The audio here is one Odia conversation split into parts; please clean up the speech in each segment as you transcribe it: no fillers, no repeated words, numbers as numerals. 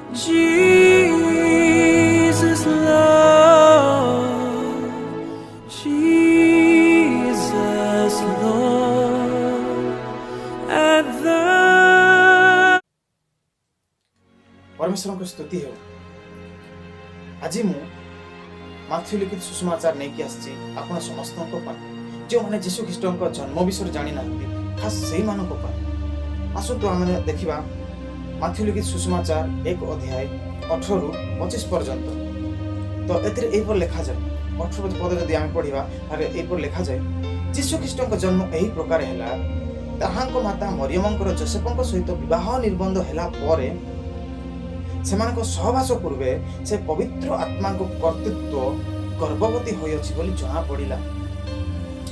Jesus, love, Jesus, Lord, at the ପରମେଶ୍ୱରଙ୍କ ସ୍ତୁତି ହେଉ। ଆଜି ମୁଁ ମାଥ୍ୟୁ ଲିଖିତ ସୁସମାଚାର ନେଇକି ଆସିଛି ଆପଣ ସମସ୍ତଙ୍କ ପାଇଁ, ଯେଉଁମାନେ ଯୀଶୁ ଖ୍ରୀଷ୍ଟଙ୍କ ଜନ୍ମ ବିଷୟରେ ଜାଣିନାହାନ୍ତି, ଖାସ୍ ସେଇମାନଙ୍କ ପାଇଁ। ଆସନ୍ତୁ ଆମେ ଦେଖିବା ମାଥ୍ୟୁ ଲିଖିତ ସୁସମାଚାର 1 ଅଧ୍ୟାୟ 18ରୁ 25 ପର୍ଯ୍ୟନ୍ତ। ତ ଏଥିରେ ଏହିପରି ଲେଖାଯାଏ, 18 ପଦ ଯଦି ଆମେ ପଢ଼ିବା, ତାହେଲେ ଏହିପରି ଲେଖାଯାଏ, ଯୀଶୁ ଖ୍ରୀଷ୍ଟଙ୍କ ଜନ୍ମ ଏହି ପ୍ରକାର ହେଲା। ତାହାଙ୍କ ମାତା ମରିୟମଙ୍କର ଯୋସେଫଙ୍କ ସହିତ ବିବାହ ନିର୍ବନ୍ଧ ହେଲା ପରେ ସେମାନଙ୍କ ସହବାସ ପୂର୍ବେ ସେ ପବିତ୍ର ଆତ୍ମାଙ୍କ କର୍ତ୍ତୃତ୍ୱ ଗର୍ଭବତୀ ହୋଇଅଛି ବୋଲି ଜଣାପଡ଼ିଲା।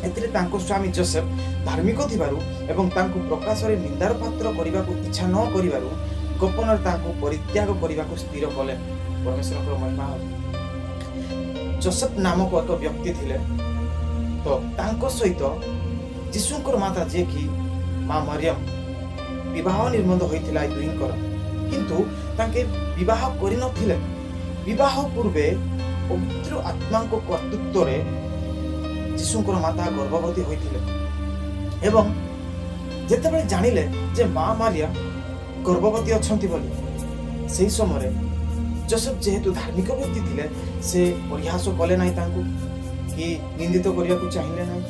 ଏଥିରେ ତାଙ୍କ ସ୍ୱାମୀ ଜୋସେଫ ଧାର୍ମିକ ଥିବାରୁ ଏବଂ ତାଙ୍କୁ ପ୍ରକାଶରେ ନିନ୍ଦାର ପାତ୍ର କରିବାକୁ ଇଚ୍ଛା ନ କରିବାରୁ ଗୋପନରେ ତାଙ୍କୁ ପରିତ୍ୟାଗ କରିବାକୁ ସ୍ଥିର କଲେ। ପରମେଶ୍ୱରଙ୍କର ମହିମା ହେଉ। ଜୋସେଫ ନାମକ ଏକ ବ୍ୟକ୍ତି ଥିଲେ। ତ ତାଙ୍କ ସହିତ ଯୀଶୁଙ୍କର ମାତା, ଯିଏକି ମା ମରିୟମ, ବିବାହ ନିର୍ବନ୍ଧ ହୋଇଥିଲା ଏ ଦୁଇଙ୍କର। କିନ୍ତୁ ତାଙ୍କେ ବିବାହ କରିନଥିଲେ। ବିବାହ ପୂର୍ବେ ପବିତ୍ର ଆତ୍ମାଙ୍କ କର୍ତ୍ତୃତ୍ୱରେ ଯୀଶୁଙ୍କର ମାତା ଗର୍ଭବତୀ ହୋଇଥିଲେ ଏବଂ ଯେତେବେଳେ ଜାଣିଲେ ଯେ ମା ମାରିଆ ଗର୍ଭବତୀ ଅଛନ୍ତି ବୋଲି, ସେହି ସମୟରେ ଜୋସେଫ ଯେହେତୁ ଧାର୍ମିକ ବ୍ୟକ୍ତି ଥିଲେ, ସେ ପରିହାସ କଲେ ନାହିଁ ତାଙ୍କୁ କି ନିନ୍ଦିତ କରିବାକୁ ଚାହିଁଲେ ନାହିଁ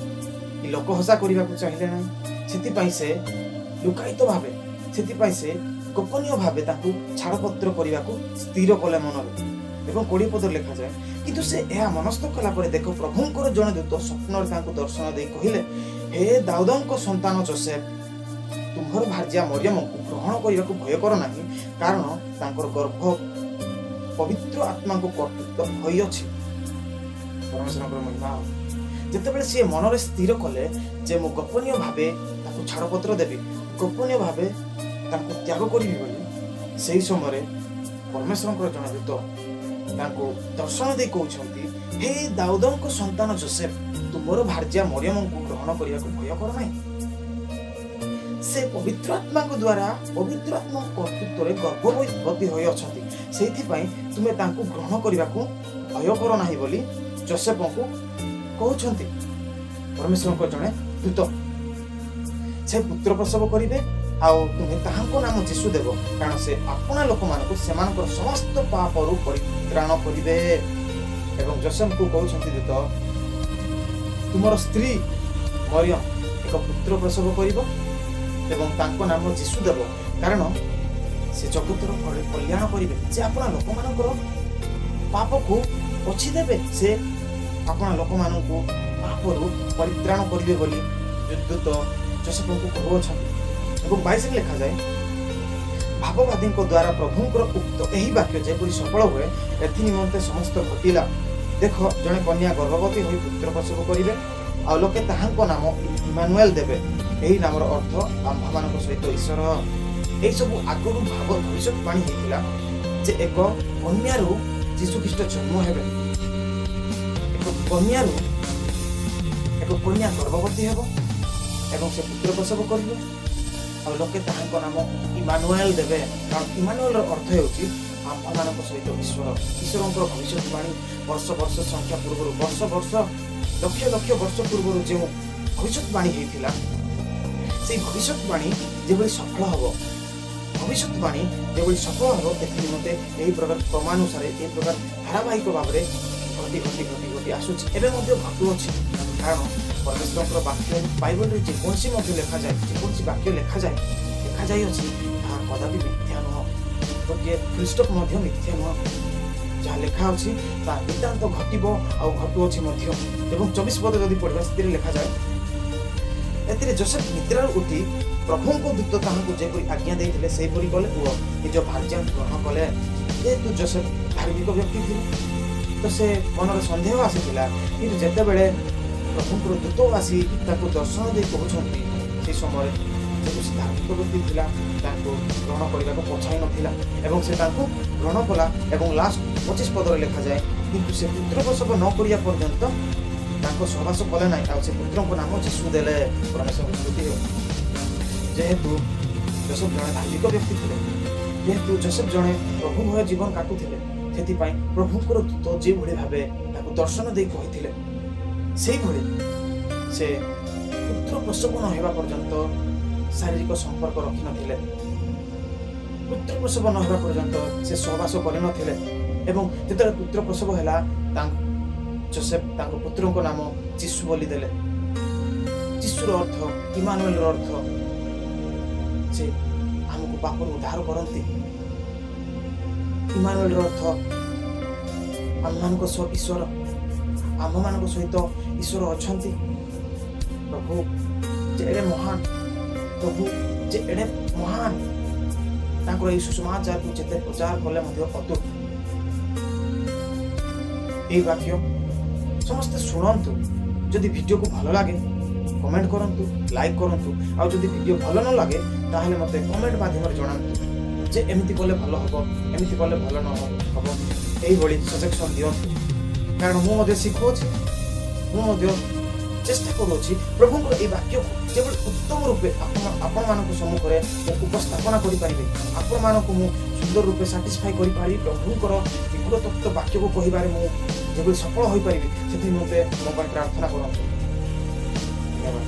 କି ଲୋକହସା କରିବାକୁ ଚାହିଁଲେ ନାହିଁ। ସେଥିପାଇଁ ସେ ଲୁକାୟିତ ଭାବେ, ସେଥିପାଇଁ ସେ ଗୋପନୀୟ ଭାବେ ତାଙ୍କୁ ଛାଡ଼ପତ୍ର କରିବାକୁ ସ୍ଥିର କଲେ ମନରେ। ଏବଂ 20 ପଦରେ ଲେଖାଯାଏ, କିନ୍ତୁ ସେ ଏହା ମନସ୍ଥ କଲା ପରେ ଦେଖ, ପ୍ରଭୁଙ୍କର ଜଣେ ଦୂତ ସ୍ୱପ୍ନରେ ତାଙ୍କୁ ଦର୍ଶନ ଦେଇ କହିଲେ, ହେ ଦାଉଦଙ୍କ ସନ୍ତାନ ଜୋସେଫ, ତୁମ୍ଭର ଭାର୍ଯ୍ୟା ମରିୟମଙ୍କୁ ଗ୍ରହଣ କରିବାକୁ ଭୟ କର ନାହିଁ, କାରଣ ତାଙ୍କର ଗର୍ଭ ପବିତ୍ର ଆତ୍ମାଙ୍କ କର୍ତ୍ତୃତ୍ୱ ହୋଇଅଛି। ପରମେଶ୍ୱରଙ୍କର ମହିମା ହେଉ। ଯେତେବେଳେ ସିଏ ମନରେ ସ୍ଥିର କଲେ ଯେ ମୁଁ ଗୋପନୀୟ ଭାବେ ତାକୁ ଛାଡ଼ପତ୍ର ଦେବି, ଗୋପନୀୟ ଭାବେ ତାଙ୍କୁ ତ୍ୟାଗ କରିବି ବୋଲି, ସେହି ସମୟରେ ପରମେଶ୍ୱରଙ୍କର ଜଣେ ଦୂତ ତାଙ୍କୁ ଦର୍ଶନ ଦେଇ କହୁଛନ୍ତି, ହେ ଦାଉଦଙ୍କ ସନ୍ତାନ ଜୋସେଫ, ତୁମର ଭାର୍ଯ୍ୟା ମରିୟମଙ୍କୁ ଗ୍ରହଣ କରିବାକୁ ଭୟ କର ନାହିଁ। ସେ ପବିତ୍ର ଆତ୍ମାଙ୍କ ଦ୍ୱାରା, ପବିତ୍ର ଆତ୍ମାଙ୍କ କର୍ତ୍ତୃତ୍ୱରେ ଗର୍ଭବତୀ ହୋଇଅଛନ୍ତି। ସେଇଥିପାଇଁ ତୁମେ ତାଙ୍କୁ ଗ୍ରହଣ କରିବାକୁ ଭୟ କର ନାହିଁ ବୋଲି ଜୋସେଫଙ୍କୁ କହୁଛନ୍ତି ପରମେଶ୍ୱରଙ୍କ ଜଣେ ଦୂତ। ସେ ପୁତ୍ର ପ୍ରସବ କରିବେ ଆଉ ତୁମେ ତାହାଙ୍କ ନାମ ଯୀଶୁ ଦେବ, କାରଣ ସେ ଆପଣା ଲୋକମାନଙ୍କୁ ସେମାନଙ୍କର ସମସ୍ତ ପାପରୁ ପରିତ୍ରାଣ କରିବେ। ଏବଂ ଜୋସେଫଙ୍କୁ କହୁଛନ୍ତି ଦୂତ, ତୁମର ସ୍ତ୍ରୀ ମରିୟମ ଏକ ପୁତ୍ର ପ୍ରସବ କରିବ ଏବଂ ତାଙ୍କ ନାମ ଯୀଶୁ ଦେବ, କାରଣ ସେ ଜଗତର କଲ୍ୟାଣ କରିବେ। ସେ ଆପଣା ଲୋକମାନଙ୍କର ପାପକୁ ପୋଛି ଦେବେ। ସେ ଆପଣା ଲୋକମାନଙ୍କୁ ପାପରୁ ପରିତ୍ରାଣ କରିବେ ବୋଲି ଦୂତ ଜୋସେଫଙ୍କୁ କହୁଅଛନ୍ତି। ଏବଂ 22ରେ ଲେଖାଯାଏ, ଭାବବାଦୀଙ୍କ ଦ୍ୱାରା ପ୍ରଭୁଙ୍କର ଉକ୍ତ ଏହି ବାକ୍ୟ ଯେପରି ସଫଳ ହୁଏ, ଏଥି ନିମନ୍ତେ ସମସ୍ତ ଘଟିଲା। ଦେଖ, ଜଣେ କନ୍ୟା ଗର୍ଭବତୀ ହୋଇ ପୁତ୍ର ପ୍ରସବ କରିବେ ଆଉ ଲୋକେ ତାହାଙ୍କ ନାମ ଇମାନୁଏଲ ଦେବେ। ଏହି ନାମର ଅର୍ଥ ଆମ୍ଭମାନଙ୍କ ସହିତ ଈଶ୍ୱର। ଏହିସବୁ ଆଗରୁ ଭାବ ଭବିଷ୍ୟତବାଣୀ ହେଇଥିଲା ଯେ ଏକ କନ୍ୟାରୁ ଯୀଶୁଖ୍ରୀଷ୍ଟ ଜନ୍ମ ହେବେ। ଏକ କନ୍ୟାରୁ, ଏକ କନ୍ୟା ଗର୍ଭବତୀ ହେବ ଏବଂ ସେ ପୁତ୍ର ପ୍ରସବ କରିବ ଆଉ ଲୋକେ ତାହାଙ୍କ ନାମ ଇମାନୁଏଲ ଦେବେ, କାରଣ ଇମାନୁଏଲର ଅର୍ଥ ହେଉଛି ଆମ୍ଭମାନଙ୍କ ସହିତ ଈଶ୍ୱର। ଈଶ୍ୱରଙ୍କର ଭବିଷ୍ୟତବାଣୀ ବର୍ଷ ବର୍ଷ ସଂଖ୍ୟା ପୂର୍ବରୁ, ବର୍ଷ ବର୍ଷ ଲକ୍ଷ ଲକ୍ଷ ବର୍ଷ ପୂର୍ବରୁ ଯେଉଁ ଭବିଷ୍ୟତବାଣୀ ହେଇଥିଲା, ସେଇ ଭବିଷ୍ୟତବାଣୀ ଯେଭଳି ସଫଳ ହେବ, ଭବିଷ୍ୟତବାଣୀ ଯେଭଳି ସଫଳ ହେବ, ଏଥି ନିମନ୍ତେ ଏହି ପ୍ରକାର କ୍ରମାନୁସାରେ, ଏହି ପ୍ରକାର ଧାରାବାହିକ ଭାବରେ ଘଟି ଘଟି ଘଟି ଘଟି ଆସୁଛି, ଏବେ ମଧ୍ୟ ଘଟୁଅଛି। କାରଣ ପରମେଶ୍ୱରଙ୍କର ବାକ୍ୟ ବାଇବଲରେ ଯେକୌଣସି ମଧ୍ୟ ଲେଖାଯାଏ, ଯେକୌଣସି ବାକ୍ୟ ଲେଖାଯାଇଅଛି, ତାହା କଦାପି ମିଥ୍ୟା ନୁହଁ। ଗୋଟିଏ ଫୁଲଷ୍ଟପ୍ ମଧ୍ୟ ମିଥ୍ୟା ନୁହଁ। ଯାହା ଲେଖା ଅଛି ତାହା ନିତାନ୍ତ ଘଟିବ ଆଉ ଘଟୁଅଛି ମଧ୍ୟ। ଏବଂ 24 ପଦ ଯଦି ପଢ଼ିବା, ସେଥିରେ ଲେଖାଯାଏ, ଏଥିରେ ଜୋସେଫ ନିଦ୍ରାରୁ ଉଠି ପ୍ରଭୁଙ୍କ ଦୂତ ତାହାଙ୍କୁ ଯେପରି ଆଜ୍ଞା ଦେଇଥିଲେ, ସେହିପରି କଲେ ଓ ନିଜ ଭାର୍ଯ୍ୟାଙ୍କୁ ଗ୍ରହଣ କଲେ। ଯେହେତୁ ଜୋସେଫ ଧାର୍ମିକ ବ୍ୟକ୍ତି ଥିଲେ, ତ ସେ ମନରେ ସନ୍ଦେହ ଆସିଥିଲା। କିନ୍ତୁ ଯେତେବେଳେ ପ୍ରଭୁଙ୍କର ଦୂତ ଆସି ତାଙ୍କୁ ଦର୍ଶନ ଦେଇ କହୁଛନ୍ତି, ସେହି ସମୟରେ ଯେହେତୁ ସେ ଧାର୍ମିକ ବ୍ୟକ୍ତି ଥିଲା, ତାଙ୍କୁ ଗ୍ରହଣ କରିବାକୁ ପଛାଇ ନଥିଲା ଏବଂ ସେ ତାଙ୍କୁ ଗ୍ରହଣ କଲା। ଏବଂ ଲାଷ୍ଟ 25 ପଦରେ ଲେଖାଯାଏ, କିନ୍ତୁ ସେ ପୁତ୍ର ପ୍ରସବ ନ କରିବା ପର୍ଯ୍ୟନ୍ତ ତାଙ୍କ ସହବାସ କଲେ ନାହିଁ ଆଉ ସେ ପୁତ୍ରଙ୍କ ନାମ ଯୀଶୁ ଦେଲେ। ପରମେଶ୍ୱରଙ୍କ ସ୍ତୁତି ହେଉ। ଯେହେତୁ ଜୋସେଫ ଜଣେ ଧାର୍ମିକ ବ୍ୟକ୍ତି ଥିଲେ। ଯେହେତୁ ଜୋସେଫ ଜଣେ ପ୍ରଭୁ ଭୟ ଜୀବନ କାଟୁଥିଲେ, ସେଥିପାଇଁ ପ୍ରଭୁଙ୍କର ଦୂତ ଯେଭଳି ଭାବେ ତାକୁ ଦର୍ଶନ ଦେଇ କହିଥିଲେ, ସେଇଭଳି ସେ ପୁତ୍ର ପ୍ରସବ ନ ହେବା ପର୍ଯ୍ୟନ୍ତ ଶାରୀରିକ ସମ୍ପର୍କ ରଖିନଥିଲେ। ପୁତ୍ର ପ୍ରସବ ନ ହେବା ପର୍ଯ୍ୟନ୍ତ ସେ ସହବାସ କରିନଥିଲେ ଏବଂ ଯେତେବେଳେ ପୁତ୍ର ପ୍ରସବ ହେଲା, ତାଙ୍କ ଜୋସେଫ ତାଙ୍କ ପୁତ୍ରଙ୍କ ନାମ ଯୀଶୁ ବୋଲି ଦେଲେ। ଯୀଶୁର ଅର୍ଥ, ଇମାନୁଏଲର ଅର୍ଥ, ସେ ଆମକୁ ପାପରୁ ଉଦ୍ଧାର କରନ୍ତି। ଇମାନୁଏଲର ଅର୍ଥ ଆମମାନଙ୍କ ସହ ଈଶ୍ୱର, ଆମମାନଙ୍କ ସହିତ ଈଶ୍ୱର ଅଛନ୍ତି। ପ୍ରଭୁ ଯେ ଏଡ଼େ ମହାନ, ପ୍ରଭୁ ଯେ ଏଡ଼େ ମହାନ, ତାଙ୍କର ଏହି ସୁସମାଚାରକୁ ଯେତେ ପ୍ରଚାର କଲେ ମଧ୍ୟ ଅତୁଟ। ଏହି ବାକ୍ୟ ସମସ୍ତେ ଶୁଣନ୍ତୁ। ଯଦି ଭିଡ଼ିଓକୁ ଭଲ ଲାଗେ, କମେଣ୍ଟ କରନ୍ତୁ, ଲାଇକ୍ କରନ୍ତୁ। ଆଉ ଯଦି ଭିଡ଼ିଓ ଭଲ ନ ଲାଗେ, ତାହେଲେ ମୋତେ କମେଣ୍ଟ ମାଧ୍ୟମରେ ଜଣାନ୍ତୁ ଯେ ଏମିତି କଲେ ଭଲ ହେବ, ଏମିତି କଲେ ଭଲ ନ ହେବ। ଏଇଭଳି ସଜେସନ୍ ଦିଅନ୍ତୁ, କାରଣ ମୁଁ ମଧ୍ୟ ଶିଖୁଅଛି। ମୁଁ ମଧ୍ୟ ଚେଷ୍ଟା କରୁଅଛି ପ୍ରଭୁଙ୍କର ଏହି ବାକ୍ୟକୁ ଯେଭଳି ଉତ୍ତମ ରୂପେ ଆପଣମାନଙ୍କ ସମ୍ମୁଖରେ ମୁଁ ଉପସ୍ଥାପନା କରିପାରିବି, ଆପଣମାନଙ୍କୁ ମୁଁ ସୁନ୍ଦର ରୂପେ ସାଟିସ୍ଫାଇ କରିପାରିବି। ପ୍ରଭୁଙ୍କର ନିଗୂଢ଼ ତତ୍ତ୍ୱ ବାକ୍ୟକୁ କହିବାରେ ମୁଁ ଯେଭଳି ସଫଳ ହୋଇପାରିବି, ସେଥି ନିମନ୍ତେ ମୋ ପାଇଁ ପ୍ରାର୍ଥନା କରନ୍ତୁ। ଧନ୍ୟବାଦ।